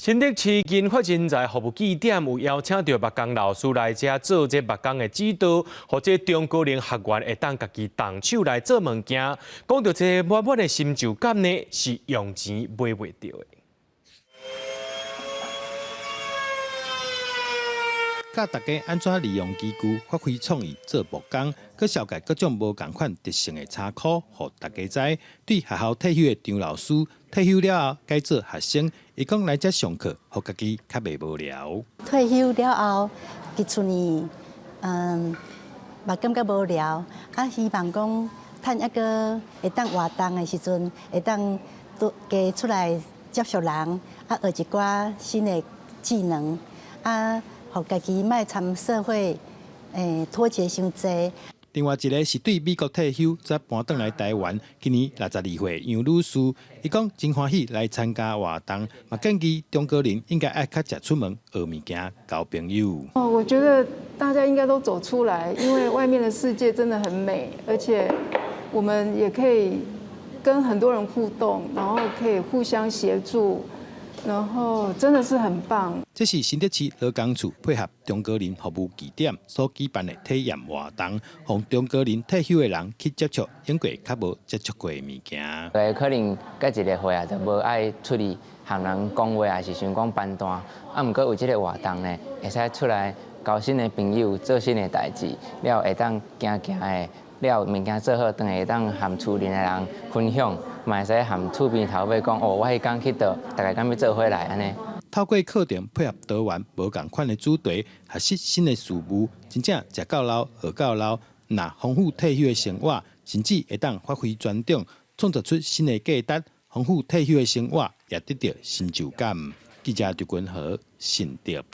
新竹市銀髮人才服務據點有邀請著木工老師來遮做這木工的指導，予這中高齡學員會當家己動手來做物件。講著這滿滿的成就感呢，是用錢買袂著的。教大家按怎利用機具發揮創意做木工，閣紹介各種無仝款特性的插箍，予大家知。對學校退休的張老師，退休了後改做學生，伊講來遮上課，予家己較袂無聊。退休了後，佇厝裡，嘛感覺無聊，啊，希望講趁猶閣會當活動的時陣，會當多加出來接觸人，啊，學一寡新的技能，啊，予家己莫參社會，脫節傷濟。另外一個是對美國退休，才搬轉來台灣，今年62歲楊女士，伊講真歡喜來參加活動，嘛建議中高齡應該愛較常出門學物件、交朋友。哦，我覺得大家應該都走出來，因為外面的世界真的很美，而且我們也可以跟很多人互動，然後可以互相協助。然後真的是很棒。這是新竹市勞工處配合中高齡服務據點所舉辦的體驗活動，予中高齡退休的人去接觸用過較無接觸過的物件。對，可能隔一個歲啊，就無愛出去和人講話，還是想講貧惰。啊，毋過有這個活動呢，會使出來交新的朋友，做新的代誌，了會當行行的，了物件做好，轉來會當和厝裡的人分享。嘛會使和厝邊頭尾講哦，我彼工去佗，大家敢欲做伙來按呢。透過課程配合多元無仝款的主題，學習新的事物，真正食到老，學到老。若豐富退休的生活，甚至會當發揮專長，創造出新的價值，豐富退休的生活，也得著成就感。記者張君和新竹。